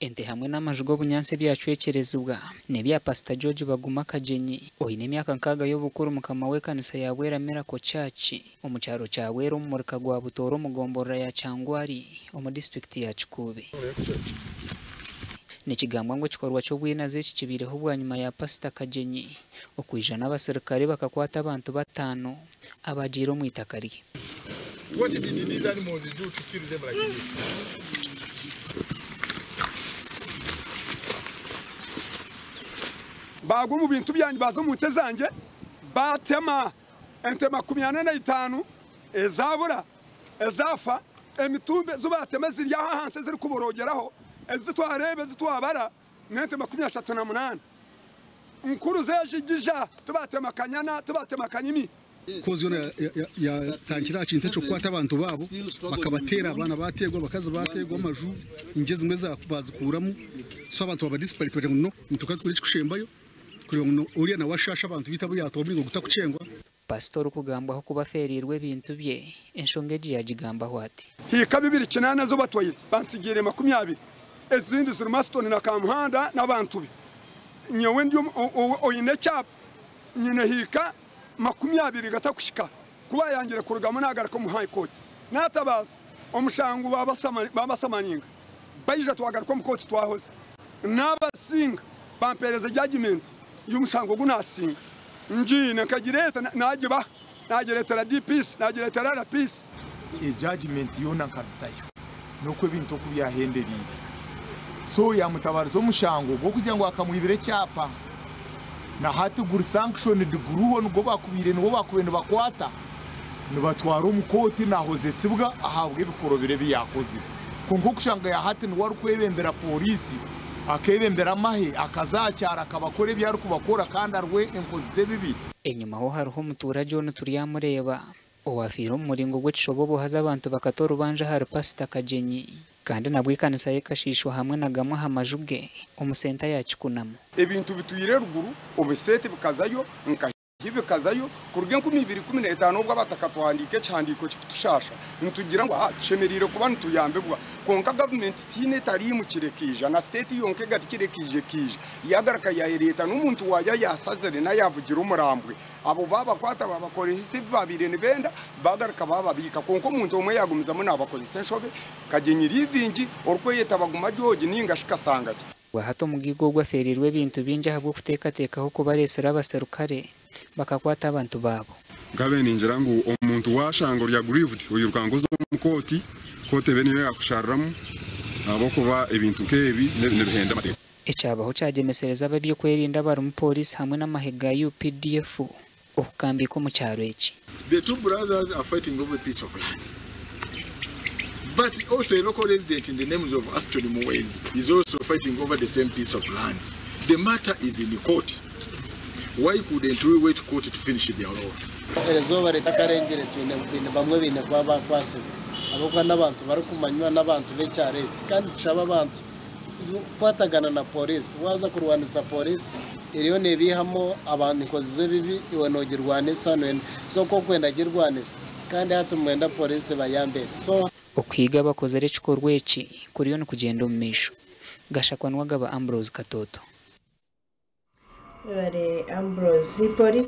Ente hamwe n'amaju g'obunyaatsi ebyacwekyerezibwa n'ebya Pasita George Baguma Kagyenyi oine emyaka nkaaga y'obukuru mukama w'ekanisa ya Bwera Miracle Church omu kyaro kya Bwera omu murika gwa Butooro omu gomborora ya Kyangwari omu disiturikiti ya Kikuubi. Nikigambwa ngu ekikorwa ky'obwinazi eki kibaireho bwanyima ya Pasita Kagyenyi okwija n'abaserukare bakakwata abantu bataano abaagiire omu itaka rye. What did these animals do to kill them like this? Baagwa omu bintu byangye, baaza omu nte zangye, baatema ente 45 ezaabura, ezaafa, emitumbi ezi baatema eziri aho ahansi ezirikuboroogyeraho, ezi twareeba, ezi twabara, n'ente 38 nkuru z'ejigija, tibaatema kanyana, tibaatema kanyimi. Kozi yoona yatandikira aha kintu eky'okukwata abantu baabo bakabateera, abaana baateerwa, abakazi baateerwa, amaju engye ezimwe baazikuuramu so abantu baaba desperate bagira ngu no nituka tukore ekikushembayo kureba ngu oriya nawe ashaasha abantu beitu abu yaatwara omuringo gutakukyengwa. Pasita orikugambwaho kuba afeereirwe ebintu bye, enshonga egi yaagigambaho ati. Hiika bibiri kinaana ezo batwaire, bantsigiire 20, ezindi zirimu Aston na Kamuhanda n'abantu be. Nyowe ndi oine ekyapa, nyine hiika 20 gatakuhika. Ku baayangire kurugamu naagaruka omu High Court naatabaaza omushango baabasamaninga baija twagaruka omu kooti twahoza. Naabasinga bampeereza judgement y'omushango ogu naasinga. Ngiine nkagireeta naagibaha, naagireetera DPC, naagireetera RPC. Ejudgement yoona nkazitayo n'oku ebintu oku byahendereire. So yaamutabariza omushango gw'okugira ngu akamwibira ekyapa. Na hati guri sanctioned guriho nigwo bakubaire nibo bakubaire nibakwata nibatwara omu kooti nahozesibwa ahabw'ebikorobero ebi yakozire. Kwonka okushanga ya hati niwe arikwebembera pooriisi, akebembera amahe, akaza aha kyaro akabakora ebi arikubakora kandi ariho enkozi z'ebibi. Enyimaho hariho omuturagye onu turyamureeba owafiire omu muringo gw'ekishobobo haza abantu bakata orubanja ahari Pasita Kagyenyi kandi nabwo ekanisa ye ekashiishwa hamwe na gamwe aha maju ge omu senta ya Kikunamu. Ebintu bitwire eruguru omu state bikazayo nka hi bikazayo kuruga 2015 obwo abataka twahandiika ekihandiiko kikutushaasha nitugira ngu aha tushemereire kuba nituyambibwa kwonka gavumenti tihaine etariimukire ekaija na state yonka egarukire ekaija ekaija yagaruka yayereeta n'omuntu waayo ayaasazire n'ayavugire omurambwe abo baabakwata baabakoresa ebi baabaire nibenda baagaruka baababiika kwonka omuntu omwe yaagumizamu naabakozesa enshobe Kagyenyi Living orikweyeta Baguma George ninga shi Kasangaki. Bwahati omugaiga ogu afeereirwe ebintu bingi ahabw'okuteekateekaho ku bareetsire abaserukare bakakwata abantu baabo. Nkabe ningira ngu omuntu waashanga ori aggrieved oiruka ngu oze omu kooti, kooti ebe niyo yaakushariramu ahabw'okuba ebintu nk'ebi nibihenda amateeka. Ekyabaho kyagyemesereza ab'eby'okwerinda abarimu pooriisi hamwe n'amahe ga UPDF okukambiika omu kyaro eki. The two brothers are fighting over a piece of land but also a local resident in the names of Aston Muhwezi is also fighting over the same piece of land. The matter is in court. Why couldn't we wait court to finish their role? Erizooba ritakarengire twine baine bamwe baine kuba baakwatsirwe ahabw'okuba n'abantu barikumanywa n'abantu b'ekyaro eki kandi tushaba abantu kukwatagana na pooriisi. Waaza kurwanisa pooriisi eriyo neebeihamu abantu enkozi z'ebibi iwe noogirwanisa noyenda so ku orikwenda girwanise kandi hati nimwenda pooriisi ebayambe so. Okuhiga abakozire ekikorwa eki kuriyo nikugyenda omu maisho. Gashakwa Nuwagaba Ambrose Katoto. Webare Ambrose. Poliisi.